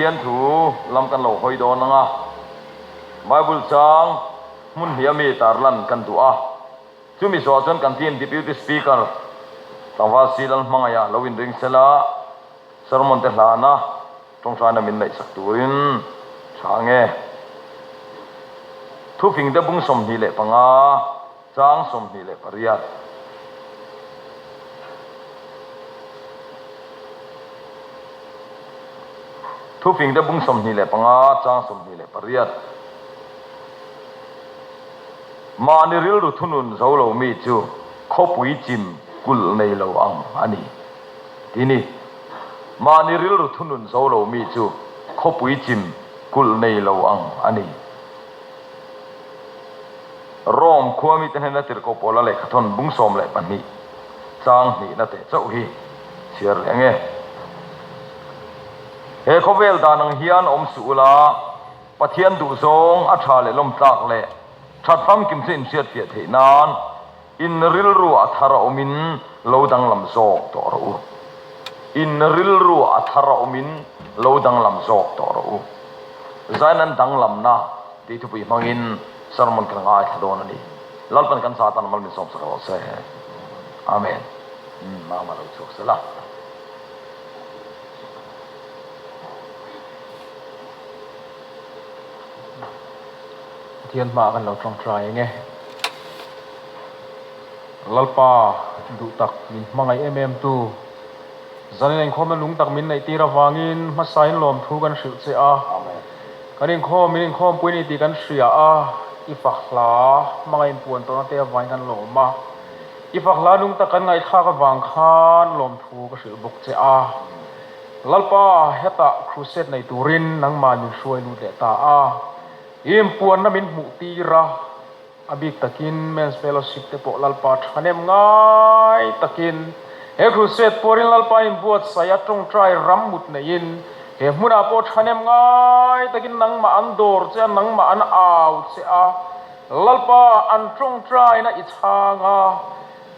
Pathian thu lam kan lo hawi dawn ang a, Bible chang hmun hnih ami tarlan kan duh a. Chumi zawh chuan kan team Deputy Speaker tlangval Si Lalhmangaih lo inring sela sermon te hlana tawngtaina min neihsak turin tha nge. Thufing te bung 25 chang 28. Thufing te bung 25 chang 28. Mahni rilru thunun zo lo mi chu khawpui chim kulh nei lo ang a ni. Ti ni. Mahni rilru thunun zo lo mi chu khawpui chim kulh nei lo ang a ni. Rome khua mite hnena tirhkoh Paula lehkhathawn bung 12 chang hnihna teh chauh hi chhiar leh ang e. He khawvel dan ang hian awm suh ula, Pathian duhzawng a tha leh lawmtlak leh that famkim chu inhriatfiah theih nan in rilru a thar a awmin lo danglam zawk tawh rawh u. In rilru a thar a awmin lo danglam zawk tawh rawh u. Zainan danglamna tih thupui hmangin sermon kan ngaithla dawn a ni. Lalpan kan Satan mal min sawmsak rawh se. Amen. Mama lo chhuak sela. Pathian hmaah kan lo tawngtai eng e. Lalpa duh tak min hmangaih em em tu, zanin inkhawmna lung tak min neih tir avangin hmasain lawmthu kan hrilh che a. Kan inkhawm min inkhawmpui ni tih kan hria a, i fak hla hmangaih inpuan tawhna te avangin kan lawm a. I fak hla lung tak kan ngaihthlak avang khan lawmthu ka hrilh bawk che a. Lalpa, hetah crusade nei turin nangmah min hruai lut leh ta a, i inpuanna min hmuh tir a, a bik takin Men's Fellowship te pawh Lalpa thahnem ngai takin he crusade puarin Lalpa inbuatsaih a tawngtai ram mut neiin he hmunah pawh thahnem ngai takin nangmah an dawr che a, nangmah an au che a, Lalpa an tawngtaina i chhang a.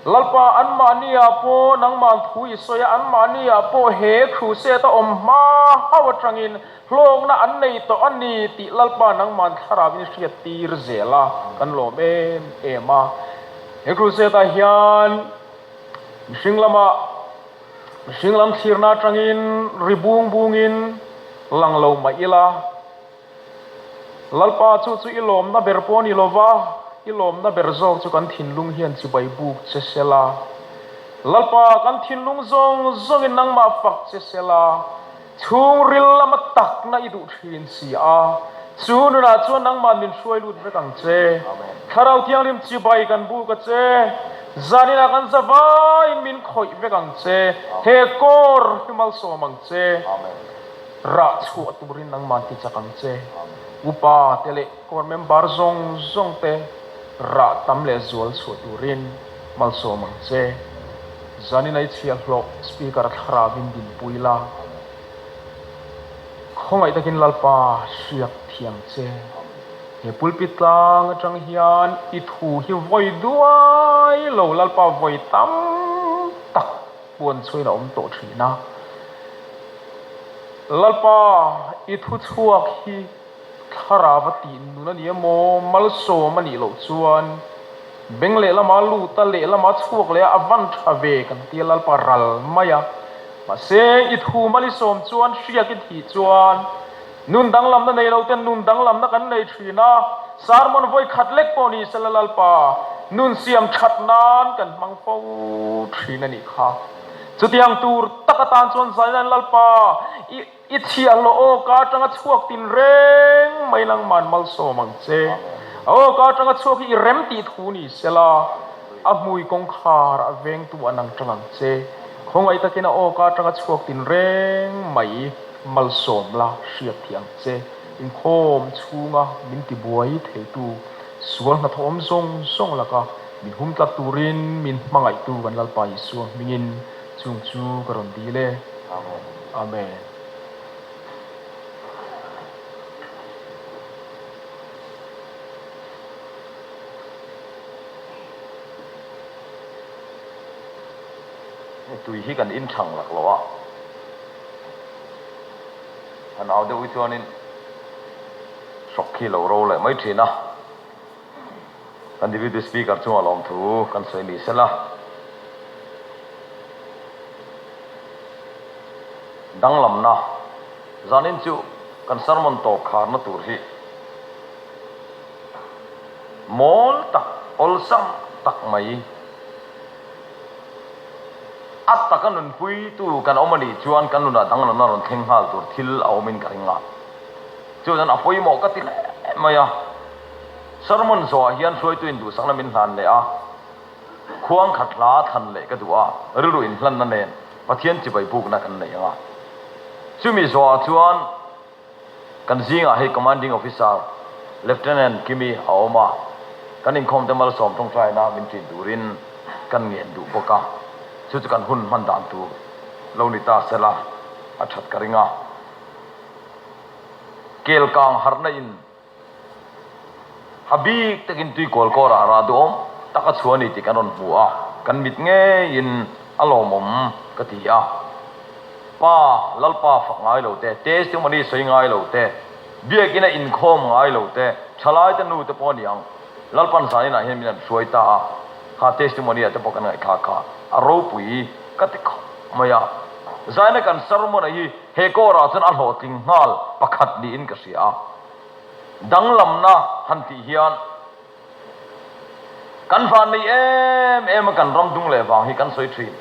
Lalpa, anmahniah pawh nangmah thu i sawi a, anmahniah pawh he crusade a awm hma hauh atangin hlawkna an nei tawh a ni tih Lalpa nangmah thlarauin i hriat tir zel a, kan lawm em em a. He crusade ah hian mihring lama mihring lam thlirna atangin ri bung bungin lang lo mah ila, Lalpa chu chu i lawmna ber pawh a ni lo va, i lawmna ber zawk chu kan thinlung hian chibai buk che se la. Lalpa, kan thinlung zawng zawngin nangmah fak che se la, chhungril lama takna i duh thin si a, chu nunah chuan nangmah min hruai lut vek ang che. Thlarau Thianghlim chibai kan buk a che, zaninah kan zavaiin min khawih vek ang che, he kawr hi malsawm ang che. Rah chhuah turin nangmah ti chak ang che. Upa te leh Core member zawng zawng te rah tam leh zual chhuah turin malsawm ang che. Zanin ai chhiahhlawh Speaker thlarauin dinpui la. Khawngaih takin Lalpa hriak thiam che. He pulpit tlang atang hian i thu hi vawi duai lo Lalpa vawi tam tak puan chhuain a awm tawh thin a. Lalpa, i thu chhuak hi thlarau a tih nun a ni emaw, malsawm a nih loh chuan beng lehlama lut a, lehlama chhuak leh a, a van tha ve kan ti a, Lalpa ral mai a. Mahse, i thu mal i sawm chuan, hriak i thih chuan nun danglamna nei lo ten nun danglamna kan nei thin a, sermon vawi khat lek pawh ni sela Lalpa, nun siam that nan kan hmang fo thin a nih kha. Chutiang tur tak atan chuan Zainan Lalpa, i i chhiahhlawh aw ka atanga chhuak tin reng mai nangman malsawm ang che. Aw ka atanga chhuak hi i rem tih thu ni sela, a hmui kawngkhar a vengtu an ang tang ang che. Khawngaih takin a aw ka atanga chhuak tin reng mai malsawm la hriat thih ang che. Inkhawm chhunga min tibuai theitu sual hnathawm zawng zawng laka Min hum tlat turin min hmangaihtu kan Lalpa Isua hmingin chung chu ka rawn dil e. Amen. Tui hi kan inthang lak lo a. Han au deuh hi chuanin hrawk khi lo ro leh mai thin a. Kan Deputy Speaker chungah lawmthu kan sawi ni sela. Danglamna zanin chu kan sermon tawp kharna tur hi mawl tak, awlsam tak mai a taka nunpuitu kan awm a nih chuan kan nunah danglamna rawn thleng nghal tur thil a awmin ka ring a. Chuan a pawimawh ka ti hle mai a. Sermon zawhah hian hruaitu induhsakna min hlan leh a, khuang khat hla thlan leh ka duh a, rilru inhlanna nen Pathian chibai bukna kan nei ang a. Chumi zawhah chuan kan zingah hei Commanding Officer Lieutenant Kimi a awm a, kan inkhawmte malsawm tawngtaina min ṭin turin kan ngen duh bawk a, chu chu kan hun hman dan tur lo ni ta sela a ṭhat ka ring a. Kelkang harhna in A bik takin tuikawl kawrah rah duhawm tak a chhuah a ni tih kan rawn hmu a, kan mit ngeiin a lawmawm ka ti a. Pa, Lalpa fak ngai lo te, testimony sawi ngai lo te, biakina inkhawm ngai lo te, thalaite nu te pawh a ni ang, Lalpan zaninah hian min han hruai ta a, kha testimony ah te pawh kan ngaihthlak kha a ropui ka ti khawp mai a. Zaina kan sermon-a hi he kawrah chuan a hlawhtling nghal pakhat niin ka hria a. Danglamna han tih hian kan van nei em em a kan ram dung leh vang hi kan sawi thin.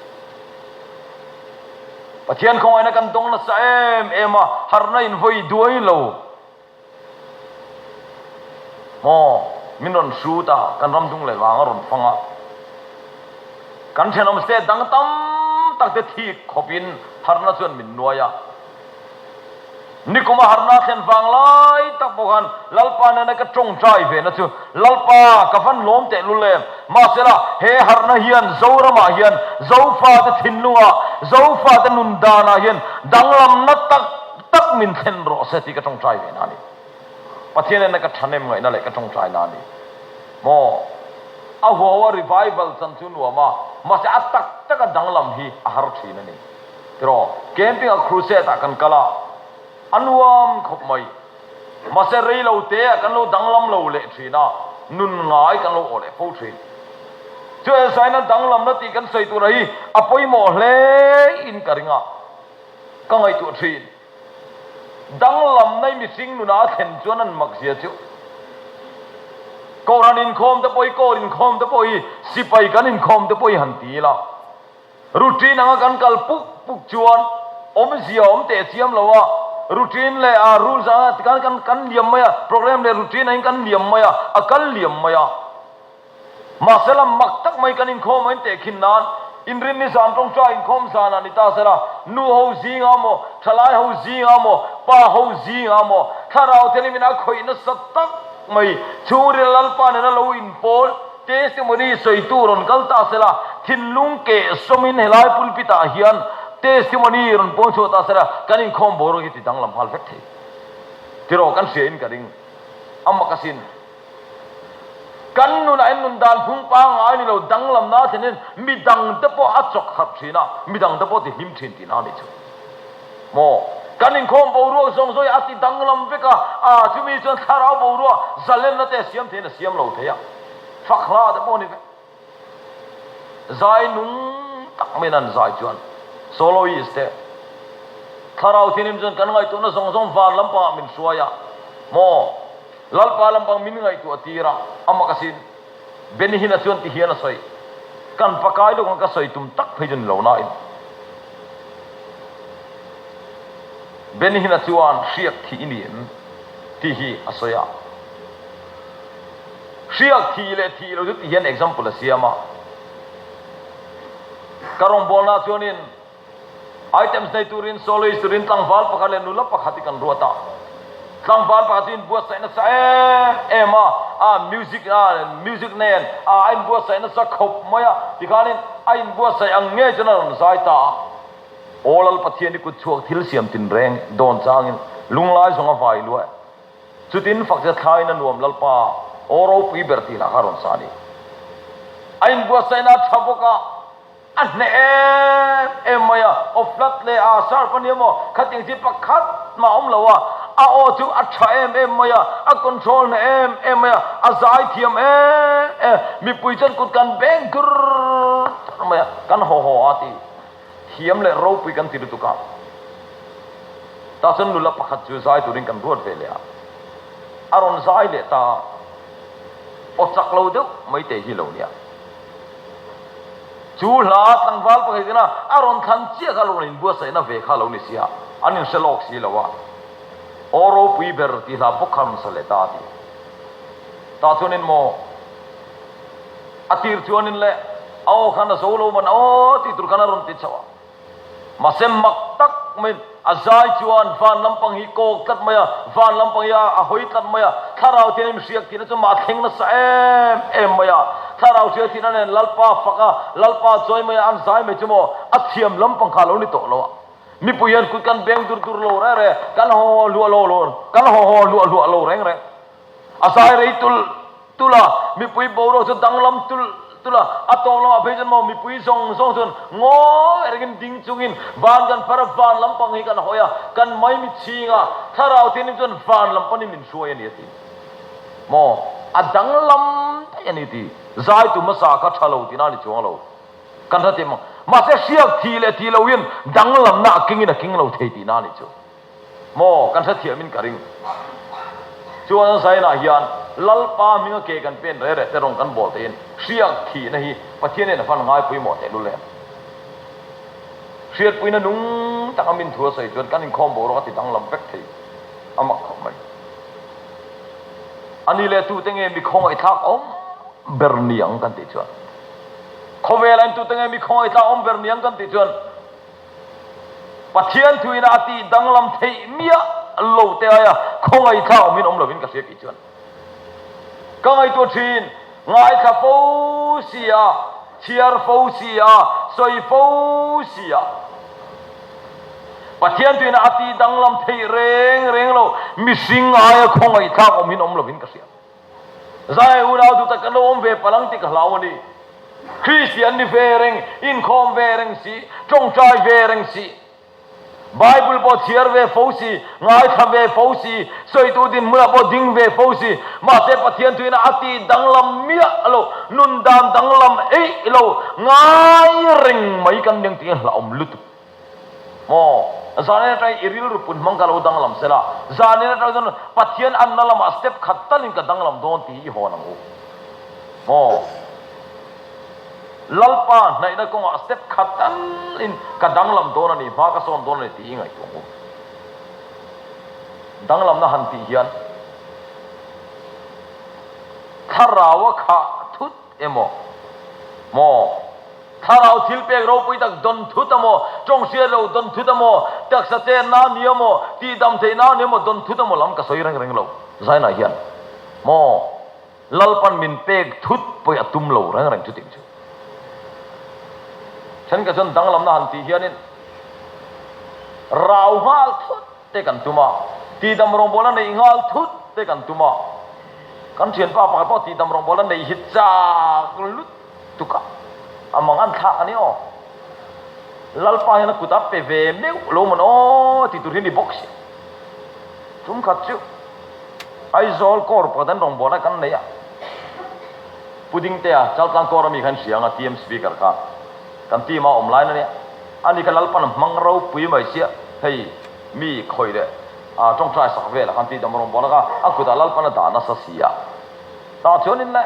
Pathian khawngaihna kan dawng nasa em em a, harhna in vawi duai lo. Maw min rawn hrut a, kan ram dung leh vang a rawn fang a. Kan thenawm state dang tam tak te thik khawpin harhna chuan min nuai a. Nikuma harhna thlen vang lai tak pawh khan Lalpa nena ka tawngtai ve na chu Lalpa ka van lawm teh lul em. Mahsela he harhna hian Zoramah hian Zofate thinlungah, Zofate nun danah hian danglamna tak tak min thlen rawh se tih ka tawngtai ve na a ni. Pathian nena ka thahnem ngaihna leh ka tawngtai na a ni. Maw? A huaua revival chan chu nuam a, mahse a tak taka danglam hi a har thin a ni. Tiraw, camping ah crusade ah kan kal a, a nuam khawp mai. Mahse rei lo te ah kan lo danglam lo leh thin a, nun ngai kan lo aw leh fo thin. Chu ensaina danglamna tih kan sawi tura hi a pawimawh hle in ka ring a, ka ngaihtuah thin. Danglamna i mihring nunah a thlen chuan an mak zia chu. Kohhran inkhawm te pawh hi, court inkhawm te pawh hi, sipai kan inkhawm te pawh hi han ti ila. Routine anga kan kal puk puk chuan awmzia awm teh chiam lo a, routine leh a rules anga tikhan kan kan liam mai a, program leh routine angin kan liam mai a, a kal liam mai a. Mahse lam mak tak mai kan inkhawm a intehkhin nan inrinni zan tawngtai inkhawm zanah ni ta sela, nu ho zingah maw, thalai ho zingah maw, pa ho zingah maw, thlarau thianghlim in a khawih nasa tak mai chhungril Lalpa nena lo inpawl Testimony sawitu rawn kal ta sela, thinlung keh sawmin helai pulpit ah hian testimony rawn puang chhuah ta sela, kan inkhawm boruak hi ti danglam nghal vek thei. Tiraw kan hria in ka ring. A mak asin. Kan nunah hian nun dan phung pangngai ni lo danglamna thlen hian midang te pawh a chawk harh thin a, midang te pawh ti hlim thin tihna a nih chu. Maw? Kan inkhawm boruak zawng zawng hi a ti danglam vek a, aa chumi chuan thlarau boruak zalenna te a siam theiin a siam lo thei a, fak hla te pawh a ni vek. Zai nung tak maiin an zai chuan soloist te thlarau thianghlim chuan kan ngaihtuahna zawng zawng van lampangah min hruai a, maw? Lalpa lampang min ngaihtuah tir a, a mak asin. Benny Hinn-a chuan ti hian a sawi, Kan pakai lawk ang ka sawi tum tak phei chu ni lo nain. Benny Hinn-a chuan hriak thih i ni em? tih hi a sawi a. Hriak thih leh thih lo chu ti hian example a siam a. Ka rawngbawlna chuanin Items nei turin soloist turin tlangval pakhat leh nula pakhat hi kan ruat a. Tlangval pakhat chu inbuatsaih nasa em em a, a music a music nen a a inbuatsaih nasa khawp mai a, tikhanin a inbuatsaih ang ngei chuan a rawn zai ta a. Aw Lal Pathian i kut chhuak thil siam tinreng dawn changin lunglai zawng a vai luah e. Chutin fakzia thlain a nuam Lalpa aw ropui ber tih lah kha a rawn sa a ni. A inbuatsaihna a tha bawk a. A hneh em em mai a, aw flat leh a sharp a nia maw, khatiang chi pakhat mah a awm lo a, a aw chu a tha em em mai a, a control na em em mai a, a zai thiam em em, mipui chuan kut kan beng dur dur mai a, kan haw haw a ti thiam leh ropui kan ti lutuk a. Tah chuan nula pakhat chu zai turin kan ruat ve leh a, a rawn zai leh ta a, aw chak lo deuh mai te hi lo nia. Chu hla tlangval pakhat ina a rawn thlan chiah kha lo rawn inbuatsaihna ve kha lo ni sia, an inhre lawk si lo a, Aw ropui ber tih hla bawk kha a rawn sa leh ta a ti. Tah chuanin maw a tir chuanin le a aw khan a zo lo man aw tih tur khan a rawn ti chauh a. Mahse mak tak maiin a zai chuan van lampang hi kawk tlat mai a, van lampang hi a hawi tlat mai a, thlarau thian in hriak thihna chu mah a thleng nasa em em mai a, thlarau hriak thihna nen Lalpa fak a, Lalpa chawi mai a, an zai mai chu maw a thiam lampang kha a lo ni tawh lo a, mipui hian kut kan beng dur dur lo reng reng, kan haw hluah lo lo, kan haw haw hluah hluah lo reng reng. A zai rei tulh tulh a, mipui boruak chu danglam tulh tulh a, a tawk lamah phei chuan maw mipui zawng zawng chuan ngawi rengin ding chungin van kan phar a, van lampang hi kan hawi a, kan maimi chhing a, thlarau thianghlim chuan van lam panin min hruai a ni a ti. Maw a danglam daih a ni ti. Zaitu hmasa kha tha lo tihna a ni chuang lo. Kan hre tih maw? Mahse hriak thih leh thih lo hian danglamna a kingin a king lo thei tihna a ni chu. Maw kan hrethiamin ka ring. Chuan Zainah hian Lalpa hminga ke kan pen reh reh te rawng kan bawl theihin hriak thihna hi Pathian hian a van ngaipawimawh teh lul em. Hriatpuina nung taka min thu a sawi chuan kan inkhawm boruak a ti danglam vek thei a mak khawp mai. A ni leh tute nge mi khawngaihthlak awm ber ni ang kan tih chuan khawvelah in tute nge mi khawngaihthlak awm ber ni ang kan tih chuan Pathian thuina a tih danglam theih miah lo te aia khawngaihthlak awmin awm lovin ka hria kei chuan ka ngaihtuah thin. Ngaithla fo si a, chhiar fo si a, sawi fo si a. Pathian thuina a tih danglam theih reng reng lo, mihring aia khawngaihthlak awmin awm lovin ka hria. Zai unau duh tak kan lo awm ve palh ang tih ka hlau a ni. Kristian ni ve reng, inkhawm ve reng si, tawngtai ve reng si, Bible pawh chhiar ve fo si, ngaithla ve fo si, sawitu dinhmunah pawh ding ve fo si, mahse Pathian thuina a tih danglam miah lo, nun dan danglam eih lo, ngai reng mai kan ning tih a hlauhawm lutuk. Maw? Zanin atangin i rilru pun hmang ka lo danglam sela, zanin atang chuan Pathian anna lamah step khat talin ka danglam dawn tih hi i hawn ang u. Maw? Lalpa hnaihna kawngah step khat talin ka danglam dawn a ni, hma ka sawn dawn a ni tih hi i ngaihtuah ang u. Danglamna han tih hian thlarau a khah thut emaw? Maw? Thlarau thilpek ropui tak dawn thut a maw? Tawng hriat lo dawn thut a maw? Taksa chenna a ni a maw? Tihdam theihna a ni a maw? Dawn thut a maw lam ka sawi reng reng lo. Zainah hian maw Lalpan min pek thut pawih a tum lo reng reng chuting chu. Thenkhat chuan danglamna han tih hianin rau nghal thut te kan tum a, tihdam rawngbawlna neih nghal thut te kan tum a. Kan thianpa pakhat pawh tihdam rawngbawlna neih hi chak lut tuk a, a mang an thlak a ni aw. Lalpa hian a kut a pe ve meuh lo mawn aw ti tur hi ni bawk si. Tum khat chu Aizawl Corps pakhat an rawngbawlna kan nei a, Pu Dingtea, Chaltlang Corps ami khan hria anga TM Speaker kha kan team a awm lain a nia. Ani kha Lalpan hmang ropui mai sia, hei mi khawih leh tawngtai sak velah khan tihdam rawngbawlna kha a kutah Lalpan a dah nasa si a. Tah chuanin le.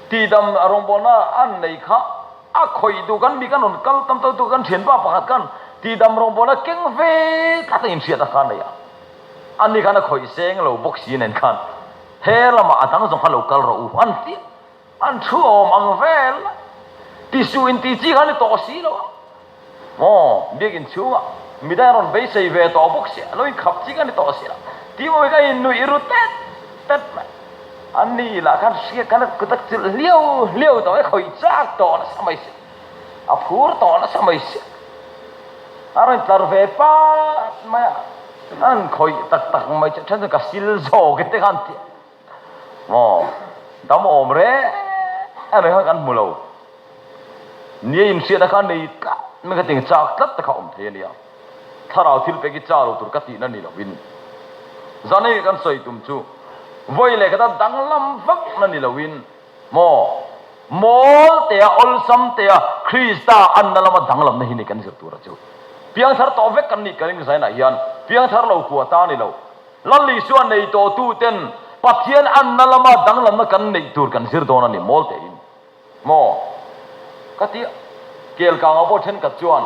Tihdam rawngbawlna an nei kha a khawih duh kan mi kan rawn kal tam tawh duh kan thianpa pakhat khan tihdam rawngbawlna keng ve tlat a inhriat a kha nei a. Ani khan a khawih seng lo bawk si nen khan he lamah a dang zawng kha lo kal rawh u an ti a. An thu awm ang vel tisuh inti chi kha a ni tawh si lo a. Maw, biakinn chhungah midang a rawn beisei ve tawh bawk sia, lo inkhap chik a ni tawh sia, tih mawi kha innuih ru tet tet mai. A ni lah khan hriat khan a kut a chilh hliau hliau tawh mai, khawih chak tawh nasa mai sia, a phur tawh nasa mai sia. A rawn tlar ve pat mai a, an khawih tak tak mai chu then chuan ka sil zawk e te khan ti a. Maw, dam awm reng reng kha kan hmu lo. Nia inhriatna kha nei tlat mai kha ting chak tlat te kha awm thei a nia. Thlarau thil pek hi cha lo tur ka tihna ni lovin zan hi kan sawi tum chu vawi leh khata danglam vakna ni lovin maw mawl tea awlsam tea Krista anna lama danglamna hi ni kan zir tura chu piangthar tawh vek kan nih ka ring zainah hian piangthar lo kua ta ni lo Lal Isua nei tawhtu ten Pathian anna lama danglamna kan neih tur kan zir dawn a ni mawl tein. Maw? Ka ti a. Kelkangah pawh thenkhat chuan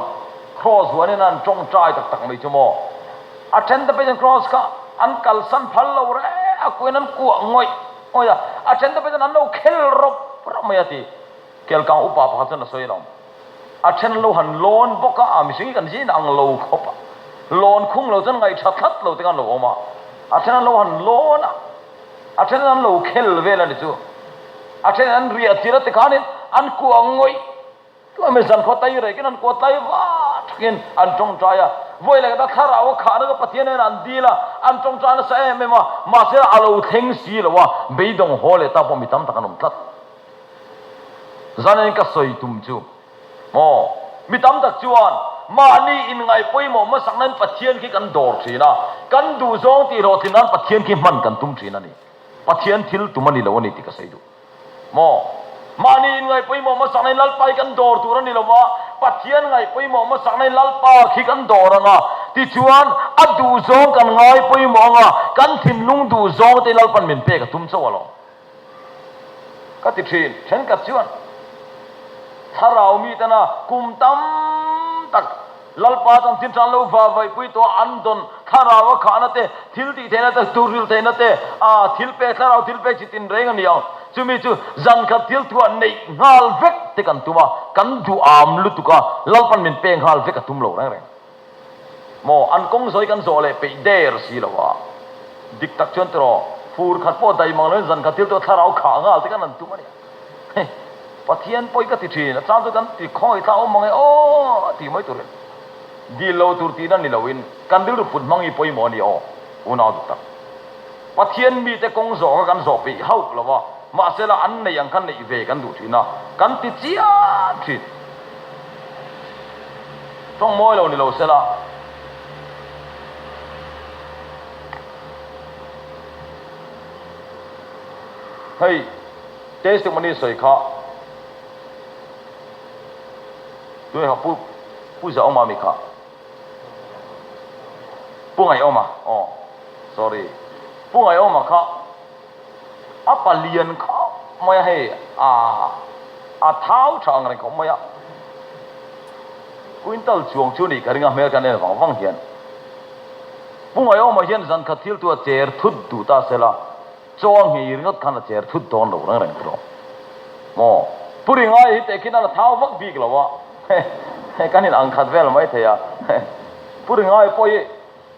Kraws huanin an tawngtai tak tak mai chu maw? A thente pawhin chuan Kraws kha an kalsan phal lo reng a, kuin an kuah ngawih ngawih a, a thente pawhin chuan an lo khel rawp rawp mai a ti. Kelkang upa pakhat chuan a sawi alawm. A then an lo han lawn bawk a, a mihring hi kan zin ang lo khawp a, lawn khung lo chuan ngaihṭha tlat lo te khan an lo awm a, a then an lo han lawn a. A then an lo khel vel a ni chu. A then an riah tir a tikhanin an kuah ngawih ngawih mai, zankhaw tai rekin an kuah tlai va thakin an tawngtai a. Vawi leh khat a thlarau a khahna chu Pathian hnenah an dil a, an tawngtai nasa em em a, mahse a lo thleng si lo a, beidawng haw leh ta pawh mi tam tak an awm tlat. Zanin ka sawi tum chu maw? Mi tam tak chuan mahni inngaih pawimawh hmasak nan Pathian khi kan dawr thin a, kan duhzawng tih hlawhtlin nan Pathian khi hman kan tum thin a ni. Pathian thil tum a ni lo a ni tih ka sawi duh. Maw? Mahni inngaih pawimawh hmasak nan Lalpa hi kan dawr tur a ni lo va, Pathian ngaih pawimawh hmasak nan Lalpa khi kan dawr ang a, tichuan a duhzawng kan ngai pawimawh ang a, kan thinlung duhzawng te Lalpan min pek a tum chauh alawm. Ka ti thin. Thenkhat chuan thlarau mitena kum tam tak Lalpa chuan thil tan lo va vaihpui tawh a, an dawn thlarau a khahna te, thil tih theihna te, turil theihna te, aa thil pek thlarau thil pek chi tin reng a ni ang. Chumi chu zan khat thil thuah neih nghal vek te kan tum a, kan duham lutuk a, Lalpan min pek nghal vek a tum lo reng reng. Maw, an kawng zawi kan zawh leh peih der si lo a. Dik tak chuan tiraw, fur khat pawh dai mang loin zan khat thil chu thlarau khah nghal te kan han tum a nia. Hei, Pathian pawi ka ti thin, a chang chu kan ti khawngaih thla awm mang e aw tih mai turin dil lo tur tihna ni loin kan rilru put hmang hi pawimawh a ni aw, unau dik tak. Pathian mite kawng zawh kha kan zawh peih hauh lo a, mahsela an neih ang kha neih ve kan duh thin a, kan ti chiah thin. Tawng mawi lo ni lo sela. Hei testimony sawi kha tunge kha pu Pu Zaawma mi kha? Pu Ngaihawma aw sorry Pu Ngaihawma kha a palian khawp mai a hei a a thau tha ang reng khawp mai a quintal chuang chu nih ka ring a hmel kan en vang vang hian Pu Ngaihawma hian zan khat thil chu a cher thut duh ta sela Chaw a nghei ringawt khan a cher thut dawn lo reng reng tawh maw? Pu Ringai hi tehkhin a la thau vak bik lo a, he kan in ang khat vel mai thei a, Pu Ringai pawh hi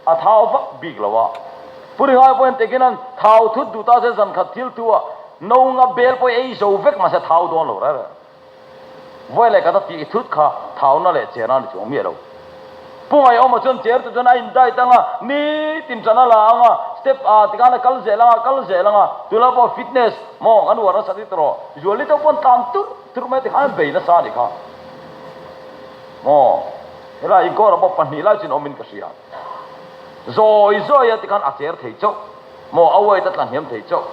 a thau vak bik lo a, Pu Ringai pawhin tehkhin an thau thut duh ta se zan khat thil thu a, no nga bel pawh hi ei zo vek mahse thau dawn lo reng reng. Vawi leh khat a tih thut kha thauna leh cherna a ni chuang miah lo. Pu Ngaihawma chuan cher tu chuan a in diet ang a, nitin ṭan a la ang a, step a tikhan a kal zel ang a, kal zel ang a, tula pawh fitness maw kan uar nasa tih tawh Zuali te pawh an tlan tur tur mai a tikhan an bei nasa a nih kha. Maw helai inkawrah pawh pahnih lai chin awmin ka hria. Zawi zawi a tikhan a cher thei chauh. Maw a weight a tla hniam thei chauh.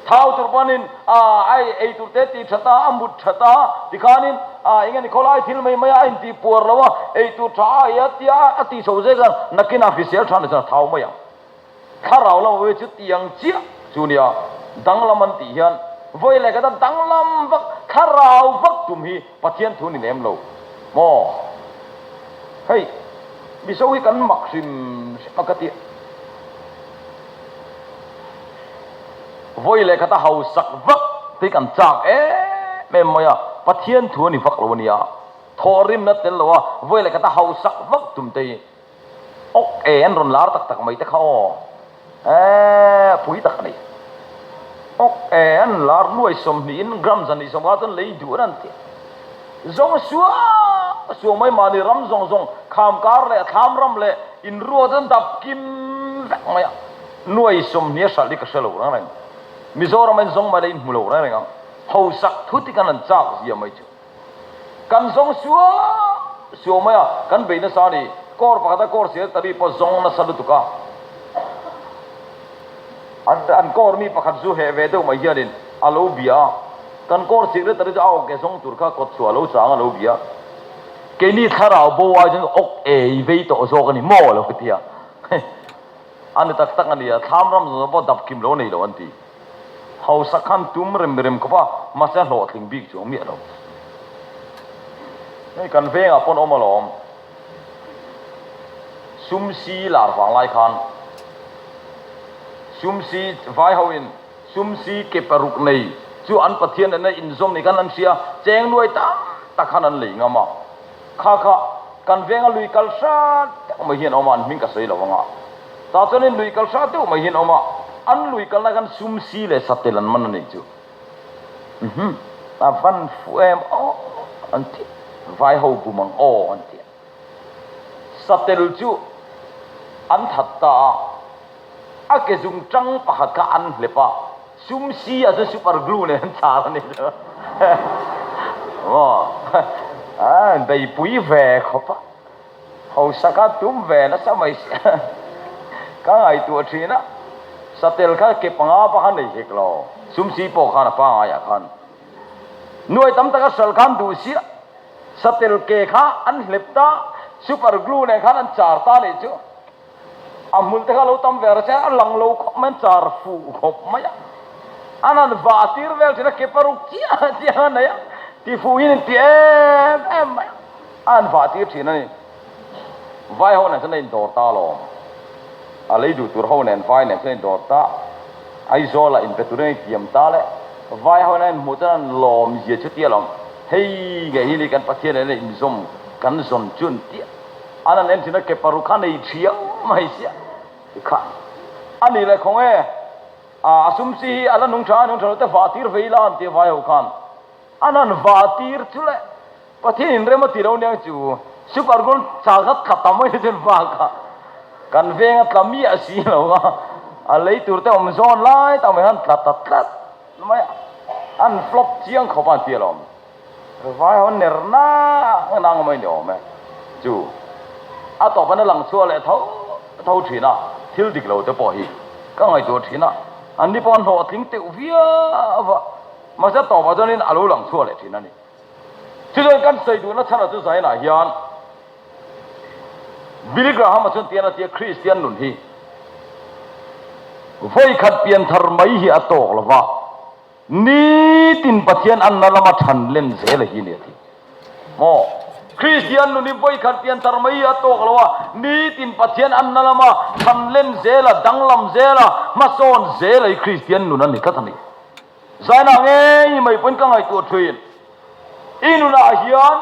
Thau tur panin a ai ei tur te ti that a, a mut that a, tikhanin a eng nge ni khawlai thil mai mai a, a intih puar lo a, ei tur tha a ei a tia a tih chho zek a, nakin a hrisel tha ni chuan a thau mai ang. Thlarau lama vawi chu tiang chiah chu nia, danglam an tih hian vawi leh khat a danglam vak, thlarau vak tum hi Pathian thu ni lem lo maw? Hei Mizo hi kan mak hrim hrim a ka ti. Vawi leh khat a hausak vak te hi kan chak em em mai a, Pathian thu a ni vak lo a nia, thawhrimna tel lo a vawi leh khat a hausak vak tum te hi awk e an rawn lar tak tak mai te kha aw eeh pui tak a ni. Awk e an lar nuai sawmhnihin gram zan nih sawmnga chuan lei duh an ti. Zawng suah suah mai mahni ram zawng zawng kham kar leh thlam ram leh in ruat an dap kim vek mai a, nuai sawmhnih a hralh hi ka hre lo reng reng. Mizoram a in zawng mai la in hmu lo reng reng ang. Hausak thut hi kan han chak zia mai chu. Kan zawng suah suah mai a, kan bei nasa a ni. Corps pakhata Corps Secretary pawh zawng nasa lutuk a. An an Corps mi pakhat zu heh ve deuh mai hianin a lo bia a. Kan Corps Secretary chu a awk e zawng tur kha kawtchhuah a lo chang a lo bia. Keini thlarau bo ai chuan awk ei vei tawh zawk a ni maw lo ti a. A ni tak tak a nia, thlam ram zawng pawh dap kim lo nei lo an ti. Hausa khan tum rem rem khawp a, mahse a hlawhtling bik chuang miah lo. Hei kan vengah pawn awm alawm. Sum si lar vang lai khan sum si vai ho in sum si ke paruk nei chu an Pathian nena inzawm ni khan an hria, cheng nuai tam tak khan an lei ngam a. Kha kha kan venga lui kal hrat deuh mai hian a awm a, an hming ka sawi lo ang a. Tah chuanin lui kal hrat deuh mai hian a awm a, an lui kalna khan sum si leh satel an man a nih chu. Uhmm, a van fuh em aw an ti, vai ho bum ang aw an ti a. Satel chu an that ta a, a ke zung tang pakhat kha an hlep a, sum si ah chuan super glue nen an char a ni chu. Maw, a beipui ve khawp a, hausa kha tum ve nasa mai si a, ka ngaihtuah thin a, satel kha ke panga pa kha nei hek lo, sum si pawh khan a pangaiah khan nuai tam taka hral khan duh sia. Satel ke kha an hlep ta, super glue nen khan an char ta nih chu. A hmul te kha lo tam ve rawh se, a lang lo khawp mai, an char fuh khawp mai a. An han vah tir vel thin a, ke paruk chiah chiah a nei a, ti fuh hian in ti em em mai a, a han vah tir thin a ni. Vai ho nen chuan a indawr ta alawm. A lei duh tur ho nen vai nen chuan a indawr ta. Aizawl ah inpe turin a intiam ta le. Vai ho in an inhmuh chuan an lawm zia chu tia lawm. Hei ngei hi ni kan Pathian nen a inzawm kan zawn chu an tia. An han en thin a ke paruk kha nei thiam mai sia. Tikha a ni le khawng e. A sum si hi a la nung tha a nung tha lo te vah tir ve ila an tia vai ho khan. An han vah tir chu le Pathian in rem a ti lo nia chu super goal chak a tla tam mai chuan vak a kan veng a tla miah si lo a a lei tur te awm zawn lai tak mai khan tla ta tlat mai a an flop chiang khawp a an ti alawm vai ho ner nang nang mai ni awm e chu a tawp an a lang chhuah leh tho tho thin a thil dik lo te pawh hi ka ngaihtuah thin a an ni pawh an hlawhtling teuh viau a mahse a tawpah chuanin a lo lang chhuah leh thin a ni. Chuchuan kan sawi duhna chhanah chu Zainah hian Billy Graham-a chuan tian a tia Kristian nun hi vawikhat pianthar mai hi a tawk lo va, nitin Pathian anna lama than len zel a hi ni a ti. Maw? Kristian nun hi vawikhat pianthar mai hi a tawk lo a, nitin Pathian anna lama than len zel a, danglam zel a, hmasawn zel a hi Kristian nun a ni tlat a ni. Zainah ngei mai pawhin ka ngaihtuah thin. I nunah hian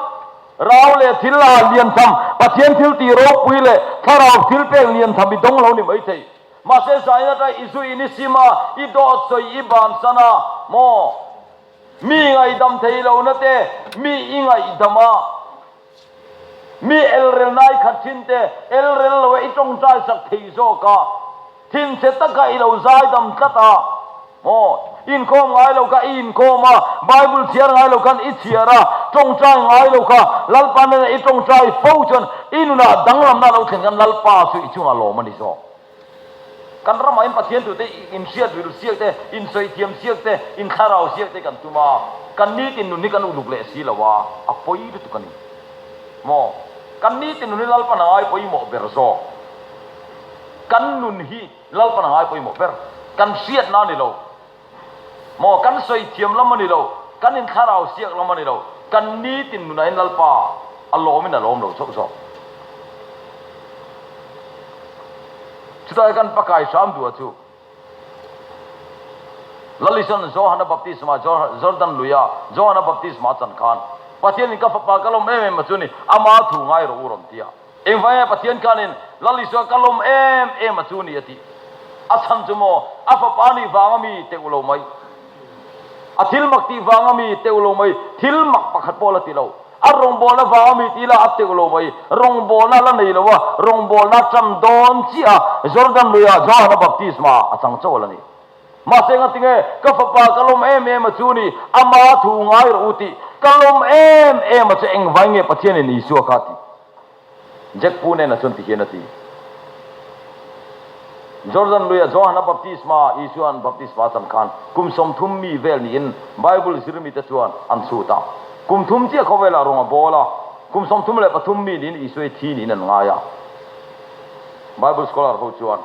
rau leh thil ah lian tham, Pathian thil tih ropui leh thlarau thil pek lian tham i dawng lo ni mai thei. Mahse zain atang i zu in i sim a, i dawt sawi i bansan a, maw? Mi ngaihdam thei lohna te, mi i ngaihdam a, mi elrelna i khat thin te, elrel lo e i tawngtai sak thei zawk a. Thinchhe taka i lo zaidam tlat a, maw? Inkhawm ngai lo kha i inkhawm a, Bible chhiar ngai lo khan i chhiar a, tawngtai ngai lo kha Lalpa nena i tawngtai fo chuan i nunah danglamna a lo thlen khan Lalpa chu i chungah lawm a ni zawk. Kan ramah in Pathian tute inhriat rilru siak te, insawi thiam siak te, inthlarau siak te kan tum a, kan nitin nun hi kan uluk leh si lo a, a pawi lutuk a ni. Maw? Kan nitin nun hi Lalpa hna ngai pawimawh ber zawk. Kan nun hi Lalpan a ngai pawimawh ber. Kan hriatna a ni lo. Maw kan sawi thiam lam a ni lo. Kan inthlarau siak lam a ni lo. Kan nitin nunah hian Lalpa a lawmin a lawm lo chauh zawk. Chutah kan pakai hram duh a chu. Lalison Johana baptisma Jordan luia Johana baptisma chan khan Pathianin ka fapa ka lawm em em a chu ni ama thu ngai rawh u rawn ti a. Engvai nge Pathian khanin Lal Isua ka lawm em em a chu ni a tih? A chhan chu maw a fapa nih vanga mi teuh lo mai? A thil mak tih vanga mi teuh lo mai? Thil mak pakhat pawh la ti lo. A rawngbawlna vanga mi tih lah a teuh lo mai. Rawngbawlna la nei lo a, rawngbawlna tan dawn chiah a, Jordan luiah Johana baptisma a chang chauh a la ni. Mahse ngatinge ka fapa ka lawm em em a chu ni, ama thu ngai rawh u tih ka lawm em em a chu engvai nge Pathianin Isua kha a tih? Jack Pu nena chuan tihian a ti. Jordan luia Johana baptisma, Isua'n baptisma a chan khan kum 30 mi vel niin Bible zirmite chuan an chhut a. Kum thum chiah khawvelah rawng a bawl a, kum 33 mi niin Isua hi thi niin an ngai a. Bible scholar ho chuan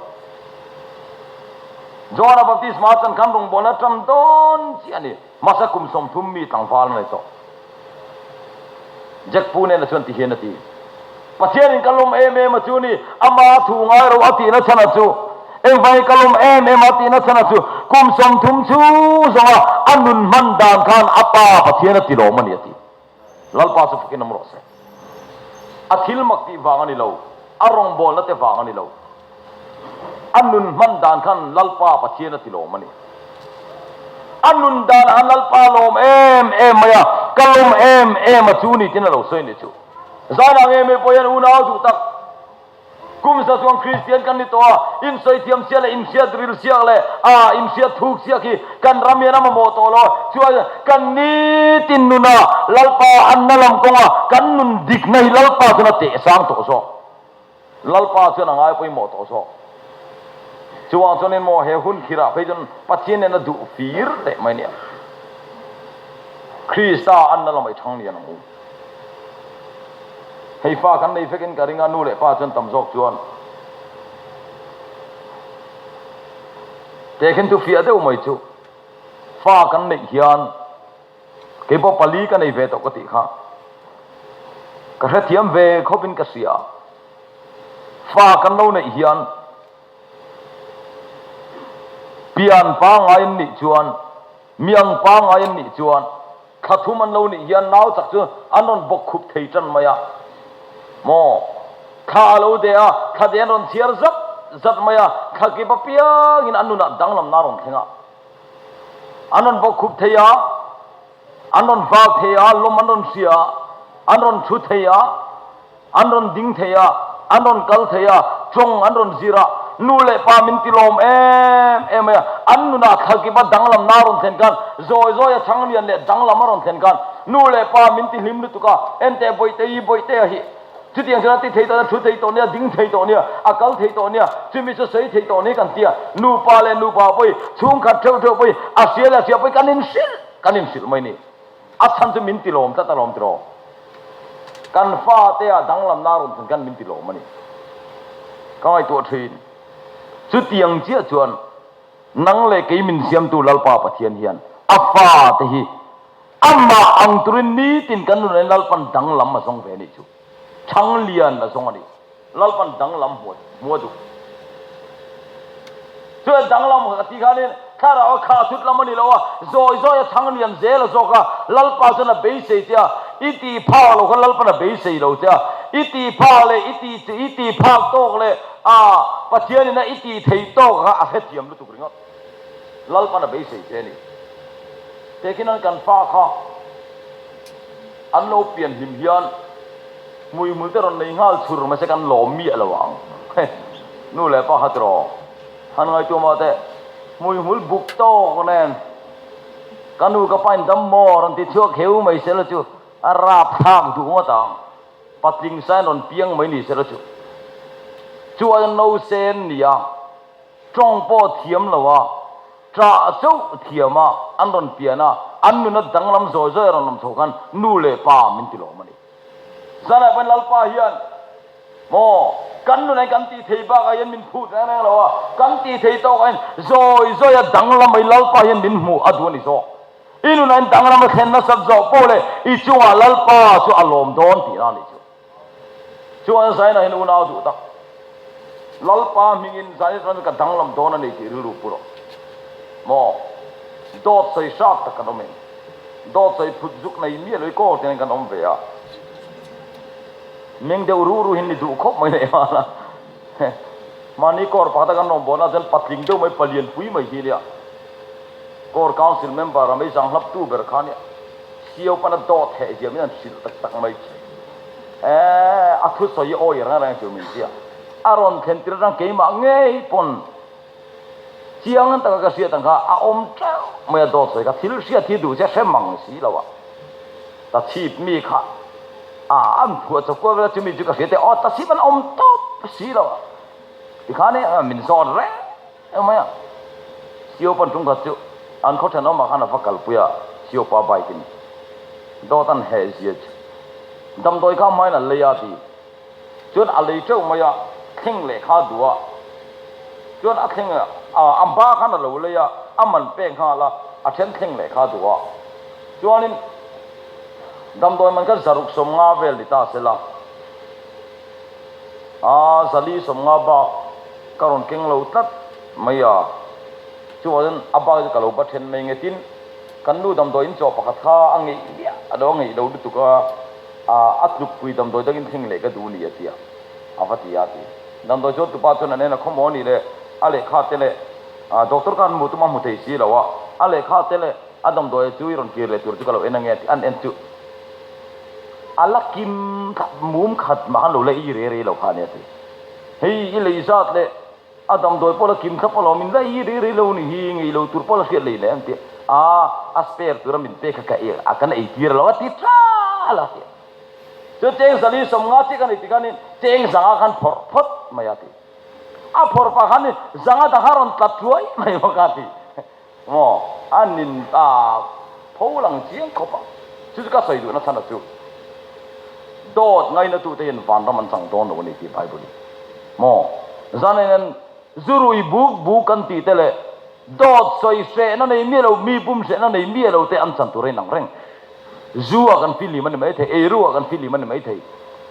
Johana baptisma a chan khan rawngbawlna tan dawn chiah a ni. Hmasa kum 30 mi tlangval a nei tawh. Jack Pu nena chuan tihian a ti, Pathianin ka lawm em em a chu ni, ama thu ngai ro a tihna chhan a chu. Engvangin ka lawm em em a tihna chhan a chu, kum 30 chhung zawnga a nun hman dan khan a Pa Pathian a ti lawm a ni a ti. Lalpa chu fakin awm rawh se. A thil mak tih vang a ni lo, a rawngbawlna te vang a ni lo. A nun hman dan khan Lalpa Pathian a ti lawm a ni. A nun dan ah Lalpa lawm em em mai a, ka lawm em em a chu ni tin a lo sawi ni chu. Zanah nge mai pawh hian unau duh tak kum za chuang Kristian kan ni tawh a, insawi thiam siak leh inhriat ril siak leh a inhriat thuk siak hi kan ram hian a mamawh tawh lo. Chuan kan nitin nuna Lalpa anna lam kawnga kan nun dikna hi Lalpa chuan a teh sang tawh zawk. Lalpa chuan a ngai pawimawh tawh zawk. Chuvang chuanin maw he hun khirah phei chuan Pathian nen a duh fir leh mai nia. Krista anna lamah i thang lian ang u. Hei fa kan nei vekin ka ring a, nu leh pa chuan tam zawk chuan tehkhin thu fiah deuh mai chu fa kan neih hian Kei pawh pali ka nei ve tawh ka tih kha ka hrethiam ve khawpin ka hria. Fa kan lo neih hian pian pangngai an nih chuan, miang pangngai an nih chuan thla thum an lo nih hian nau chak chu an rawn bawk khup thei tan mai a. Maw? Thla a lo deh a, thla deh an rawn chhiar zat zat mai a, thla kip apiangin an nunah danglamna a rawn thleng a. An rawn bawkkhup thei a, an rawn vak thei a, lawm an rawn hria a, an rawn thu thei a, an rawn ding thei a, an rawn kal thei a, tawng an rawn zir a, nu leh pa min ti lawm em em mai a, an nunah thlakip a danglamna a rawn thlen khan, zawi zawi a chhang lian leh danglam a rawn thlen khan, nu leh pa min ti hlim lutuk a, enteh Bawihte-i, Bawihtea hi. Chutiang chuan a ti thei tawh nia, thu thei tawh nia, ding thei tawh nia, a kal thei tawh nia, chumi chu sawi thei tawh ni kan ti a. Nupa leh nupa pawh hi, chhungkhat theuh theuh pawh hi, a hria leh a hria pawh hi kan inhrilh, kan inhrilh mai ni. A chhan chu min ti lawm tlat alawm tiraw. Kan fate ah danglamna rawn thlen khan min ti lawm a ni. Ka ngaihtuah thin. Chutiang chiah chuan nang leh kei min siamtu Lalpa Pathian hian a fate hi Amah ang turin nitin kan nun in Lalpan danglam a zawng ve a nih chu. Chhang lian a zawng a ni. Lalpan danglam hmu hmu a duh. Chuan danglam ka ti khanin thlarau a khah thut lam a ni lo a, zawi zawi a chhang lian zel a zawk a, Lalpa chuan a beisei che a, i tih phak lo khan Lalpan a beisei lo che a, i tih phak leh i tih i tih phak tawk leh a Pathianin a i tih thei tawk kha a hrethiam lutuk ringawt. Lalpan a beisei che a ni. Tehkhinan kan fa kha an lo pian hlim hian hmuihmul te rawn nei nghal chhur mahse kan lawm miah lo ang. Nu leh pa kha tiraw han ngaihtuah mah teh hmuihmul buk tawk nen ka nu ka pa in dam maw rawn ti chhuak heu mai sela chu a rapthlak duh ngawt ang. Patling sain rawn piang mai ni sela chu chuan no sen nia. Tawng pawh thiam lo a, ṭah chauh thiam a an rawn pian a, an nuna danglam zawi zawi a rawn awm chho khan nu leh pa min ti lawm a ni. Zanah pawhin Lalpa hian maw kan nunah hian kan tih thei bakah hian min phut reng reng lo a, kan tih thei tawkah hian zawi zawi a danglam mai Lalpa hian min hmuh a duh a ni zawk. I nunah hian danglam a thlen nasat zawh pawh leh i chungah Lalpa chu a lawm dawn tihna a nih chu. Chuan Zaina hian unau duh tak, Lalpa hmingin Zaina chuan ka danglam dawn a ni tih rilru pu rawh. Maw? Dawt sawi hrak tak kan awm em? Dawt sawi phut zuk nei miah lo i kawl te hian kan awm ve a. Meng deuh ruh ruh hian ni duh khawp mai leh nghal a. Mahni kawr pakhat a kan rawn bawhna chuan patling deuh mai palian pui mai hi nia. Kawr council member a meizang hlaptu ber kha nia. Sio pana dawt heh zia min han hrilh tak tak mai chu eh a thusawi hi awi reng reng chu min tia. A rawn thlen tir atang keimah ngei pawn chiang taka ka hriat ang kha a awm teuh mai a dawt sawi kha thil hriat hi duh che hre mang si lo a ta chhip mi kha. A an phuah chawp kual vel a, chumi chu ka hria te aw ta sip an awm tawp si lo a. Tikhan e min zawt reng mai a. Sio pawn tum khat chu an khaw thenawmah khan a va kalpui a, Sio pa bike in dawt an heh zia chu damdawi kha hmain an lei a ti. Chuan a lei teuh mai a, thleng leh kha duh a. Chuan a thleng a ba khan a lo lei a, a man pek nghal a, a then thleng leh kha duh a. Chuanin damdawi man kha zaruk 50 vel ni ta sela, a zali 50 bak ka rawn keng lo tlat mai a. Chuvang chuan a bak chu ka lo ba then mai nge tin, kan nu damdawi in chaw pakhat kha a ngeih miah a lo ngeih lo lutuk a. A tlukpui damdawi dangin thleng leh ka duh ni a ti a, a va ti a ti. Damdawi chuan tupa chuan a nen a khawmaw ni le, a lehkha te leh doctor khan hmuh tum a hmu thei si lo a, a lehkha te leh a damdawi chu i rawn kir leh tur chu ka lo en ange a ti, an en chu a la kim mum khat mah khan lo la i re re lo kha a ni a ti. Hei i lei zat leh A damdawi pawh la kim thlap alawm, in la i rei rei lo ni hi, ngei lo tur pawh la hriat lei leh an ti a, a spare tura min pek kha ka ei a, kan ei tir lo a ti tral a ti. Chuan cheng zali 50 chiah ka nei ti khanin cheng zanga khan phawrh phawt mai a ti. A phawrh pah khan zanga dang kha rawn tlat thuai mai bawk a ti. Maw a nin ta tho lang chiang khawp a, chu chu ka sawi duhna chhan a chu dawt ngaina tute hian vanram an chang dawn lo a ni tih Bible in maw zan in an zurui buk buk kan tih te leh dawt sawi hrehna nei miah lo mi pum hrehna nei miah lo te an chan tur a inang reng. Zu ah kan fihlim a ni maithei, eiru ah kan fihlim a ni maithei,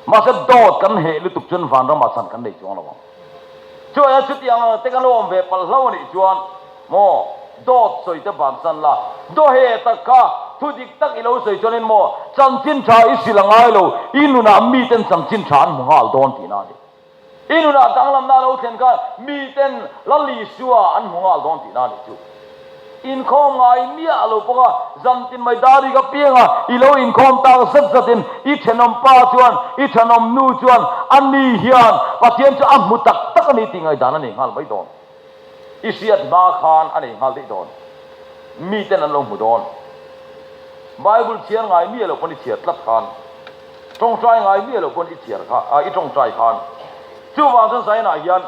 mahse dawt kan heh lutuk chuan vanram ah chan kan nei chuang lo ang. Chuaia chutiang ang te kan lo awm ve palh hlo a nih chuan maw dawt sawi te bansan la, dawheh tak kha thu dik tak i lo sawi chuanin maw chanchin tha i hrilh a ngai lo, i nunah miten chanchin tha an hmu nghal dawn tihna a ni. I nunah danglamna a lo thlen khan miten Lal Isua an hmu nghal dawn tihna a nih chu. Inkhawm ngai miah lo bawk a, zantin mai dar rik apianga i lo inkhawm tak zat zatin i thenawm pa chuan, i thenawm nu chuan a ni hian Pathian chu a hmu tak tak a ni tih ngaihdan a nei nghal mai dawn. I hriat hma khan a nei nghal daih dawn. Miten an lo hmu dawn. Bible chhiar ngai miah lo pawn i chhiar tlat khan, tawngtai ngai miah lo pawn i chhiar kha, i tawngtai khan. Chuvang chuan Zainah hian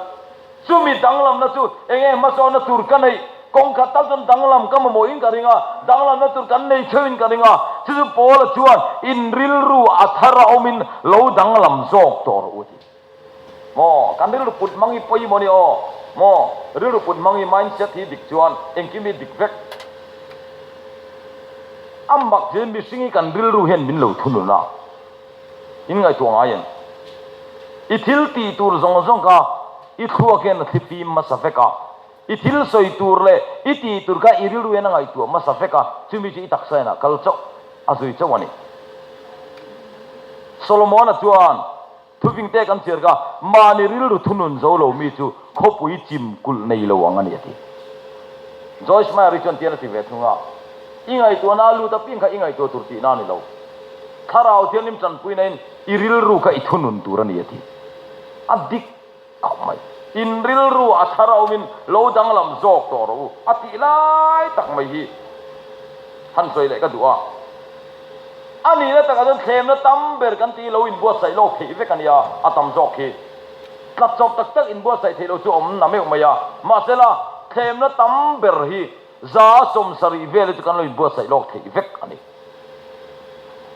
Chumi danglamna chu eng nge hmasawnna tur ka neih? Kawng khat tak chuan danglam ka mamawhin ka ring a, danglamna tur kan nei theuhin ka ring a. Chu chu Paula chuan in rilru a thar a awmin lo danglam zawk tawh rawh u a ti. Maw, kan rilru put hmang hi pawimawh a ni aw. Maw, rilru put hmang hi mindset hi dik chuan engkim hi dik vek. A mak chu mihring hi kan rilru hian min lo thunun a. In ngaihtuah ngai em? I thil tih tur zawng zawng kha i thluak hian a thlifim hmasa vek a, i thil sawi tur leh i tih tur kha i rilru hian a ngaihtuah hmasa vek a, chumi chu i taksa hian a kal chauh, a zui chauh a ni. Solomon-a chuan thuvingte kan chhiar kha, Mahni rilru thunun zo lo mi chu khawpui chim kulh nei lo ang a ni a ti. Joyce Meyer-i chuan tian a ti ve thung a, I ngaihtuahna a lut apiang kha i ngaihtuah tur tihna a ni lo. Thlarau Thianghlim tanpuinain i rilru kha i thunun tur a ni a ti. A dik khawp mai. In rilru a thar a awmin lo danglam zawk tawh rawh u a tih lai tak mai hi han sawi leh ka duh a. A nihna takah chuan thlemna tam ber kan tih lo inbuatsaih lawk theih vek a nia, a tam zawk hi. Tlat chawp tak tak inbuatsaih theih loh chu awm na meuh mai a. Mahsela, thlemna tam ber hi 70% vel hi chu kan lo inbuatsaih lawk theih vek a ni.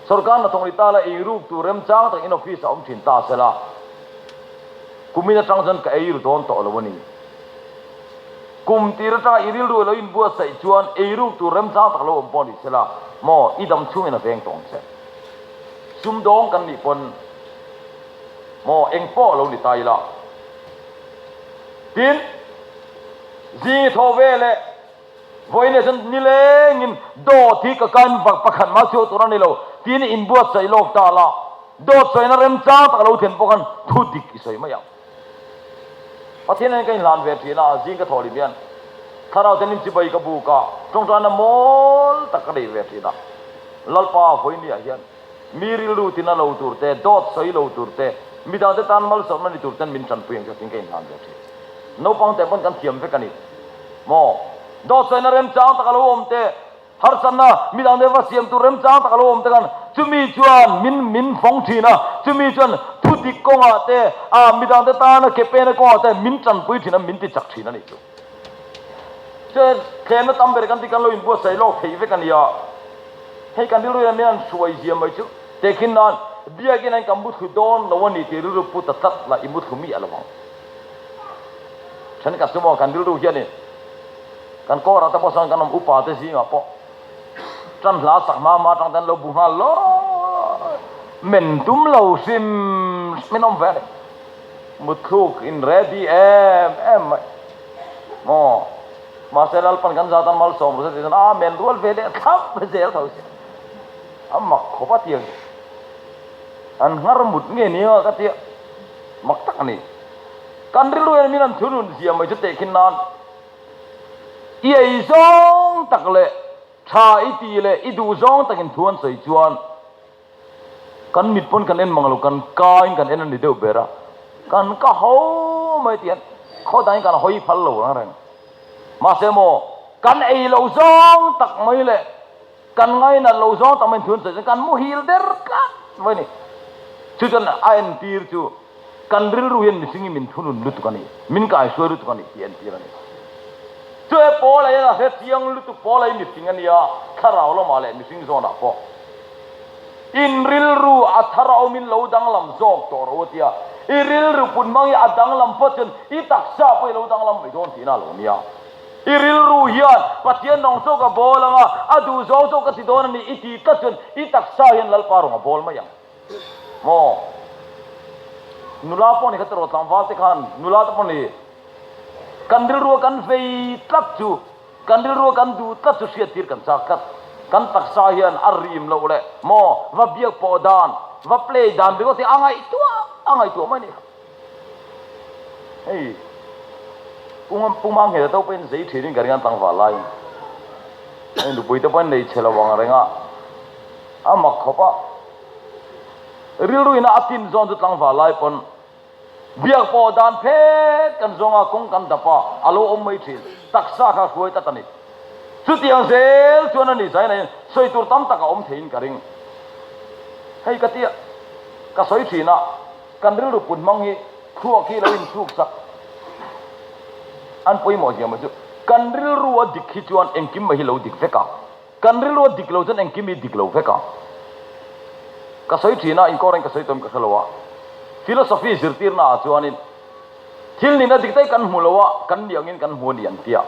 Sorkar hnathawk ni ta la ei ruk tur remchang tak in office a awm thin ta sela, kumin atang chuan ka ei ru dawn tawh lo a ni. Kum tir atanga i rilru lo inbuatsaih chuan ei ruk tur remchang tak lo awm pawh ni sela, maw i dam chhungin a veng tawh ang che. Sumdawng kan nih pawn maw eng pawh lo ni ta ila. Tin, zing i thaw ve leh Vawiin chuan nilengin dawt hi ka kain vak pakhat mah chhuah tur a ni lo tiin inbuatsaih lawk ta la, dawt sawina remchang tak a lo thlen pawh khan thu dik i sawi mai ang. Pathian hian ka inhlan ve thin a, zing ka thawh lim hian thlarau ten in chibai ka buk a, tawngtaina mawl tak ka nei ve thin a. Lalpa vawiin hian mi rilru tina lo tur te, dawt sawi lo tur te, midangte tan malsawmna ni tur ten min tanpui ang chu tiin ka inhlan ve thin. Naupang te pawn kan thiam vek a ni maw? Dawt sawina remchang tak a lo awm te. Harsatna midang te va siam tur remchang tak a lo awm te khan chumi chuan min min fawng thin a, chumi chuan thu dik kawngah te ah midang te tana ke pena kawngah te min tanpui thin a, min ti chak thin a nih chu. Chuan thlenna tam ber kan ti kan lo inbuatsaih lawk theih vek a nia. Hei kan rilru hian min han hruai zia mai chu tehkhin nan biakin an kan muthlu dawn lo a ni tih rilru pu ta tlat la i muthlu miah lo ang. Thenkhat chu maw kan rilru hianin Kan kawrah te pawh sawn kan awm upa te zingah pawh tan hla sak hma hma atang te an lo bu nghal lawr men tum lo hrim hrim in awm ve a ni. Mutthluk in ready em em mai maw mahse Lalpan kan zat an malsawm ru se tih chuan a men rual ve leh thlap zel tho si a mak khawp a tiang an nghar mut nge ni ang ka tia mak tak a ni. Kan rilru hian min an thunun zia mai chu tehkhin nan I ei zawng tak leh tha i tih leh i duh zawng takin thu an sawi chuan kan mit pawn kan en mang lo, kan ka in kan en a ni deuh ber a, kan ka ho mai tih hian khaw dangin kan hawi phal lo reng reng. Mahse maw kan ei lo zawng tak mai leh Kan ngainat lo zawng tak mai thun sawi chuan kan muhil der tlat mai a ni. Chu chuan a entir chu kan rilru hian mihring hi min thunun lutuk a ni, min kaihruai lutuk a ni tih a entir a ni. Chu he Paula hian a hre chiang lutuk, Paula hi mihring a nia, thlarau lamah leh mihring zawnah pawh in rilru a thar a awmin lo danglam zawk tawh ro a tia, i rilru put hmang hi a danglam phawt chuan i taksa pawh i lo danglam mai dawn tihna a lo nia. I rilru hian Pathian rawng chu ka bawl ang a, a duh zawng chu ka ti dawn a ni i ti tlat chuan i taksa hian Lalpa rawng a bawl mai ang maw? Nula pawh ni kha tiraw tlangval te khan nula te pawh ni kan rilrua kan vei tlat chu kan rilrua kan duh tlat chu hriattir kan chak tlat. Kan taksa hian a rim loh leh maw va biak pawh dan va play dan ringawt hi a ngaihtuah a ngaihtuah mai a ni kha. Hei Pung Puma nghel te pawhin zei thin in ka ring an tlangval laiin hei nupui te pawhin nei chhe lo ang reng a a mak khawp a rilru ina a tin zawn chu tlangval lai pawn biak pawh dan phet kan zawng a kawng kan dap a a lo awm mai thin taksa kha hruai tlat a ni chutiang zel chuan a ni zaina in sawi tur tam tak a awm theiin ka ring hei ka tia ka sawi thin a. Kan rilru put hmang hi thluak hi lo insuk sak an pawimawh zia mai chu kan rilru a dik hi chuan engkim mai hi lo dik vek a, kan rilru a dik lo chuan engkim hi dik lo vek a. Ka sawi thin a, inkawrin ka sawi tawhin ka hre lo a, philosophy zirtirna ah chuanin thil nihna dik tak hi kan hmu lo a, kan nih angin kan hmu a ni an ti a.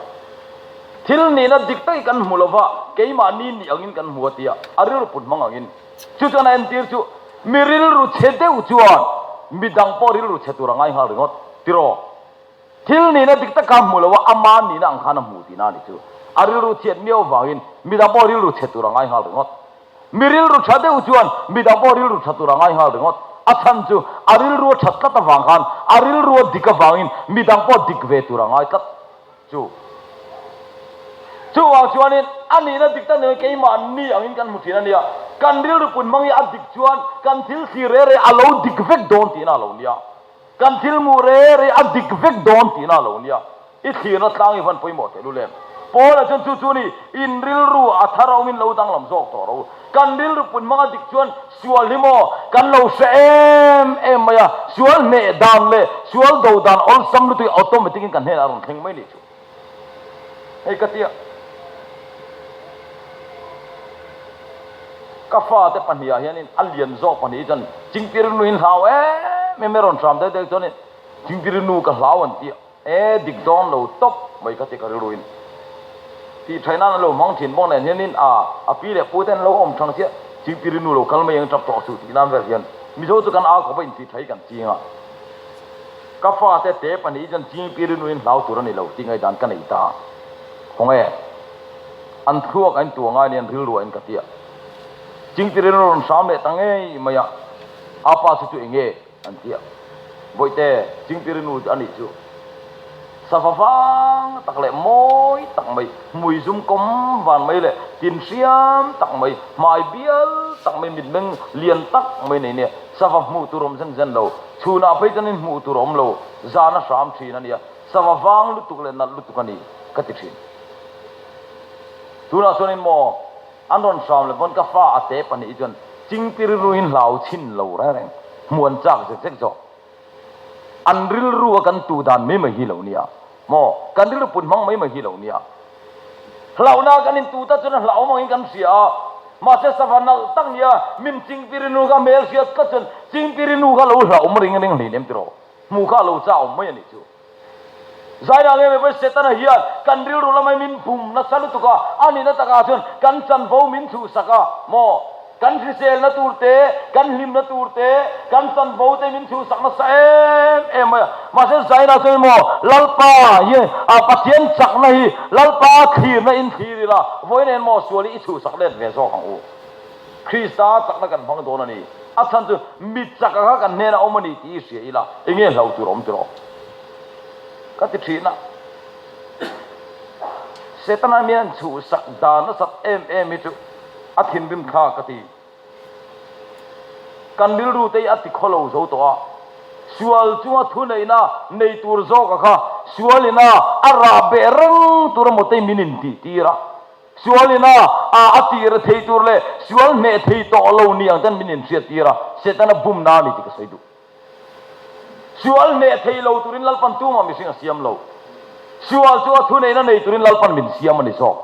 Thil nihna dik tak hi kan hmu lo va, keimahni nih angin kan hmu a ti a, a rilru put hmang angin. Chu chuan a entir chu mi rilru chhe deuh chuan mi dang pawh rilru chhe tur a ngai nghal ringawt tiraw? Thil nihna dik tak kha hmu lo a, ama nihna ang khan a hmu tihna a ni chu. A rilru chhiat miau vangin mi dang pawh rilru chhe tur a ngai nghal ringawt. Mi rilru tha deuh chuan mi dang pawh rilru tha tur a ngai nghal ringawt. A chhan chu a rilru a that tlat avang khan a rilru a dik avangin mi dang pawh dik ve tur a ngai tlat. Chu chuvang chuanin a nihna dik tak nen keimah ni angin kan hmu thin a nia. Kan rilru pun hmang hi a dik chuan kan thil thlir re re a lo dik vek dawn tihna a lo nia. Kan thil hmuh re re a dik vek dawn tihna a lo nia. I thlirna tlang i van pawimawh teh lul em? Paula chuan chu chu ni, in rilru a thar awmin lo danglam zawk tawh ro. Kan rilru pun hmang a dik chuan sual hi maw kan lo hre em em mai a, sual hneh dan leh sual do dan awlsam lutuk hi automatic in kan hnenah a rawn thleng mai nih chu. Hei ka tia ka fate pahnihah hianin a lian zawk pahnih hi chuan chingpirinu in hlau em em mai rawn hram deuh deuh chuanin chingpirinu ka hlau an tia. E dik dawn lo tawp mai ka ti ka rilru in tih thaih nan an lo hmang thin bawk nen hian in a a pi leh pu te an lo awm thang chiah chingpiri nu lo kal mai ang tap tawh suh tih nan vel hian Mizo chu kan au khawp a in tih thaih kan ching a ka fa te te pahnih chuan chingpiri nu in hlau tur a ni lo tih ngaihdan ka nei ta khaw nge an thluak a in tuah ngai nen rilru a in ka tia chingpiri nu rawn hram leh ta ngei mai a a pa chu chu eng nge An ti a, Bawihte, Chingpiri nu a nih chu. Sava vang tak leh mawi tak mai, hmui zum kawm van mai leh tin hriam tak mai, hmai bial tak mai, mitmeng lian tak mai nei nia. Sava hmuh tur awm zen zen lo, chhunah phei chuanin hmuh tur awm lo, zan a hram thin a nia. Sava vang lutuk leh nalh lutuk a ni, ka ti thin. Tunah chuanin maw an rawn hram leh pawn ka fa a te pahnih hi chuan chingpirinuin hlau chhin lo reng reng hmuh an chak zek zek zawk. An rilru a kan tu dan mai mai hi lo nia maw? Kan rilru put hmang mai mai hi lo nia. Hlauhna kan intu ta chuan a hlauhawm angin kan hria a, mahse sava nalh tak nia min chingpirinu kha hmel hriat tlat chuan chingpirinu kha lo hlauhawm ring ring hlin em tiraw? Hmuh kha a lo chauh mai a nih chu. Zaina nge mai Setana hian kan rilru lamai min bum nasa lutuk a, a nihna takah chuan kan chanvo min chhuhsak a maw? Kan hriselna tur te, kan hlimna tur te, kan chanvo te min chhuhsak nasa em em mai a. Mahse Zaina chuan maw Lalpa hi a Pathian chakna hi Lalpa thlirna in thlir ila, vawiin en maw sual hi i chhuhsak let ve zawk ang u. Krista chakna kan hmang dawn a ni. A chhan chu mi chak anga kan hnenah awm a ni tih i hria ila, enge hlauh tur a awm tiraw? Ka ti thin a. Setana mi an chhuhsak dan nasat em em hi chu a thinrim thlak ka ti. Kan rilru te hi a ti khawlo zo tawh a. Sual chunga thuneihna nei tur zawka kha sualina a rah beh reng tur emaw te min intihtir a. Sualin a a a tir thei tur leh sual hneh thei tawh lo ni ang ten min inhriat tir a, Setana bumna a ni tih ka sawi duh. Sual hneh thei lo turin Lalpan tumah mihring a siam lo. Sual chu a thuneihna nei turin Lalpan min siam a ni zawk.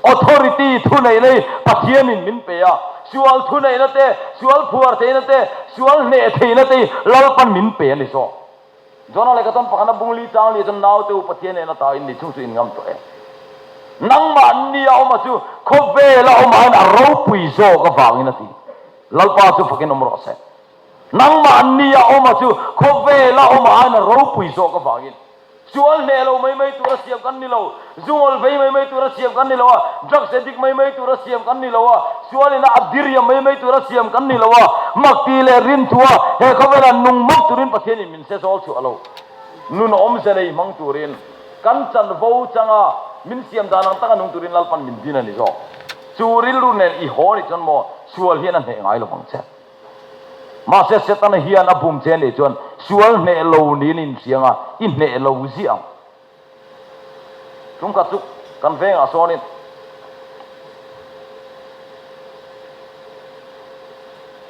Authority thuneihna hi Pathianin min pe a, sual thuneihna te, sual phuar theihna te, sual hneh theihna te hi Lalpan min pe a ni zawk. Jonah leh ka tawn pakhatna bung li chang li chuan naute u Pathian nen ata in ni chung chu in ngam tawh e. Nangmah ni a awm a chu khawvel a awm aiin a ropui zawk avangin a ti. Lalpa chu fakin awm rawh se. Nangmah ni a awm a chu khawvel a awm aiin a ropui zawk avangin. Sual hneh lo mai mai tura siam kan ni lo, zungawl vei mai mai tura siam kan ni lo a, drugs addict mai mai tura siam kan ni lo a, sualin a diriam mai mai tura siam kan ni lo a, makti leh rinthua he khawvela nung mawp turin Pathianin min se zawl chhuah lo. Nun awmze nei hmang turin kan chanvo changa min siam dan ang taka nung turin Lalpan min din a ni zawk. Chu rilru nen i haw nih chuan maw sual hian a hneh ngai lo vang che. Mahse Setana hian a bum che nih chuan sual hneh lo niin inhriang a, i hneh lo ziah ang. Tumkhat chu kan vengah sawnin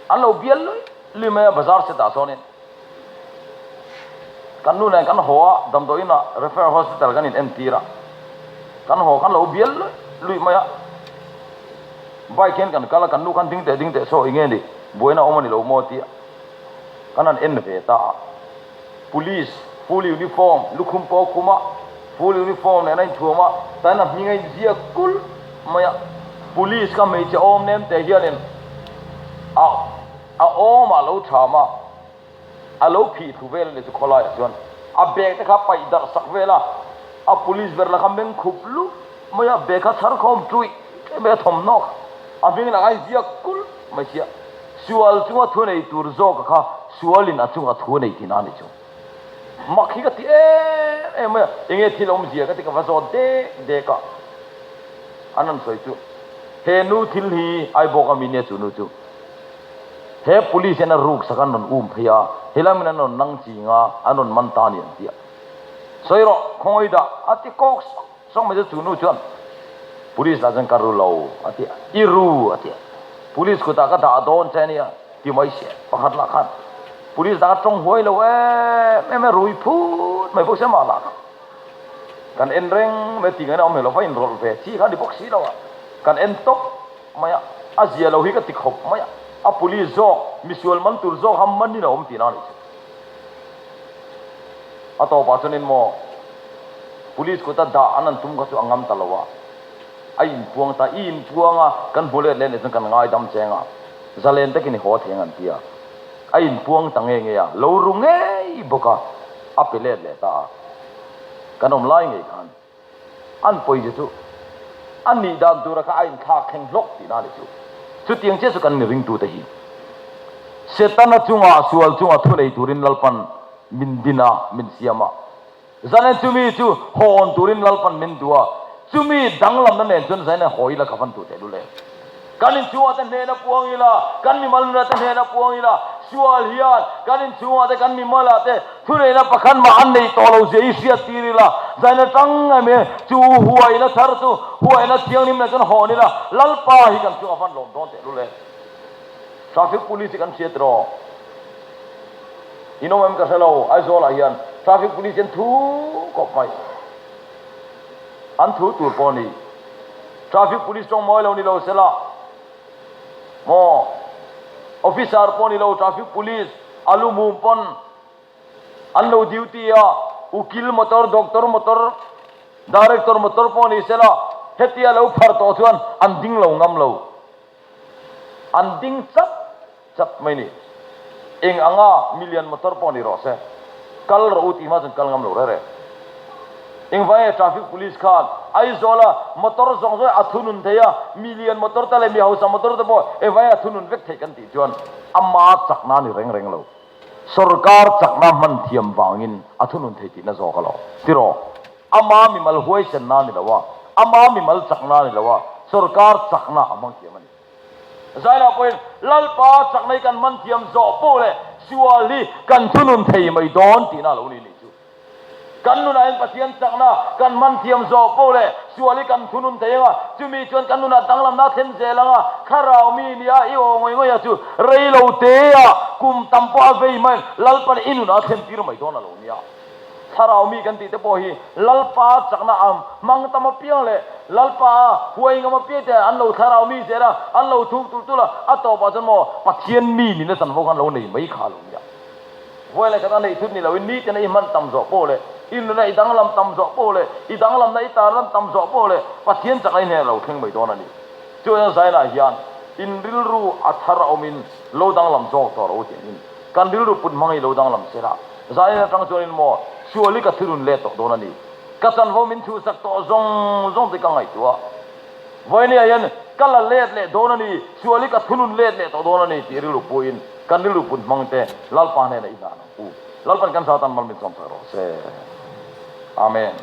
an lo bial lui lui mai a bazar setah sawnin kan nu nen kan haw a damdawiin ah referral hospital kan in entir a kan haw kan lo bial lui lui mai a bike hian kan kal a kan nu khan ding teh ding teh saw enge ni buaina awm a ni lo maw tia kan han en ve ta a. Police full uniform lukhum pawh a khum a, full uniform nen a inthuam a, tan a hming a inziak kulh mai a. Police kha hmeichhe awm nem te hianin a a awmah a lo tham a, a lo phih thlu vel a ni chu khawlaiah chuan a bag te kha paih darh sak vel a, a police ber la kha meng khup luh mai a, bag kha chhar khawm ṭuih ṭuih mai a thawmhnaw kha a hming lakah a inziak kulh mai sia. Sual chunga thu nei tur zawka kha sualin a chunga thu nei thin a ni chu. Mak hi ka ti em em mai a, enge thil awmzia ka ti ka va zawt dek dek a, an rawn sawi chu he nu thil hi Aibawk ami nia chu nu chu he police hian a ruk sak an rawn um phei a, helamin an rawn nang ching a, an rawn man ta a ni an ti a. Sawi rawh, khawngaih dah a ti kawk sawk. Sawng mai chu chu nu chuan Police lah chuan ka ru lo a ti a, i ru a ti a, Police kutah ka dah dawn che ania ti mai si a, pakhat lah khan Police dah ka tawng huai lo em em a, rui phut mai bawk si a mah lah kha kan en reng mai ti ngaihna awm hmel lo va inrawlh ve chi kha a ni bawk si lo a, kan en tawp mai a, a zia lo hi ka ti khawp mai a, a Police zawk misual man tur zawk kha manin a awm tihna a nih chu. A tawpah chuanin maw Police kuta dah an an tum kha chu a ngam ta lo a, a inpuang ta, i inpuang a, kan hmu let leh leh chuan kan ngaidam cheng a, zalen takin i haw thei ang an ti a, a inpuang ta nge nge a, lo ru ngei bawk a, a pe let leh ta a, kan awm lai ngei khan. An pawizia chu a nih dan tura kha a inthlak thleng hlawk tihna a ni chu. Chutiang chiah chu kan miringtute hi Setana chunga sual chunga thu nei turin Lalpan min din a, min siam a. Zanen chumi chu hawn turin Lalpan min duh a, chumi danglamna nen chuan zainen haw ila ka van duh teh lul em. Kan inchhungah te hnena puang ila, kan mimal nunah te hnena puang ila, sual hian kan inchhungah te kan mimalah te thuneihna pakhat mah an nei tawh lo zia i hriat tir ila, zaina tang ngai mai chu huaina thar chu huaina thianghlim leh chuan hawn ila, Lalpa hi kan chungah van lawm dawn teh lul e. Traffic Police hi kan hriat rawh. In awm em ka hre lo, Aizawlah hian Traffic Police hi an thu khawp mai. An thu tur pawh a ni. Traffic Police tawng mawi lo ni lo sela maw Officer pawh ni lo Traffic Police a lu mum pawn an lo duty a, ukil motor, doctor motor, director motor pawh ni sela hetia lo phar tawh chuan an ding lo ngam lo. An ding chat chat mai ni. Eng anga million motor pawh ni rawh se, kal rawh u tih hma chuan kal ngam lo reh reh. Engvai nge traffic police khan Aizawla motor zawng zawng a thunun thei a, million motor te leh mi hausa motor te pawh engvai nge a thunun vek theih kan tih chuan ama chakna a ni reng reng lo. Sorkar chakna hman thiam vangin a thunun thei tihna zawk a lo ti rawh. Ama mimal huaisenna a ni lo a, ama mimal chakna a ni lo a, sorkar chakna a hmang thiam a ni. Zaina pawhin, Lalpa chakna hi kan hman thiam zawh pawh leh sual hi kan thunun thei mai dawn tihna a lo ni nih chu. Kan nunah hian Pathian chakna kan hman thiam zawh pawh leh sual hi kan thunun thei ang a, chumi chuan kan nunah danglamna a thlen zel ang a, thlarau mi nia i aw ngawih ngawih a chu rei lo te a kum tam pawh a vei mai Lalpa leh i nunah a thlen tir mai dawn a lo nia. Thlarau mi kan tih te pawh hi Lalpa chakna am hmang tam apiang leh Lalpa a huai ngam apiang te an lo thlarau mi zel a, an lo thuk tulh tulh a, a tawpah chuan maw Pathian mi nihna chanvo khan lo nei mai kha a lo nia. Vawi leh khat a neih thut ni loin nitin a i hman tam zawh pawh leh i nuna i danglam tam zawh pawh leh i danglamna i tarlan tam zawh pawh leh Pathian chakna i hnenah lo thleng mai dawn a ni. Chuan Zainah hian in rilru a thar a awmin lo danglam zawk tawh rawh u tih angin kan rilru put hmang hi lo danglam se la, Zanin atang chuanin maw sual hi ka thurun let tawh dawn a ni. Ka chanvo min chhuhsak tawh zawng zawng te ka ngaihtuah. Vawinia hian ka la let leh dawn a ni, sual hi ka thunun let leh tawh dawn a ni tih rilru puiin kan rilru put hmang te Lalpa hnenah i hlan ang u. Lalpan kan zatan mal min sawmsak rawh se. Amen.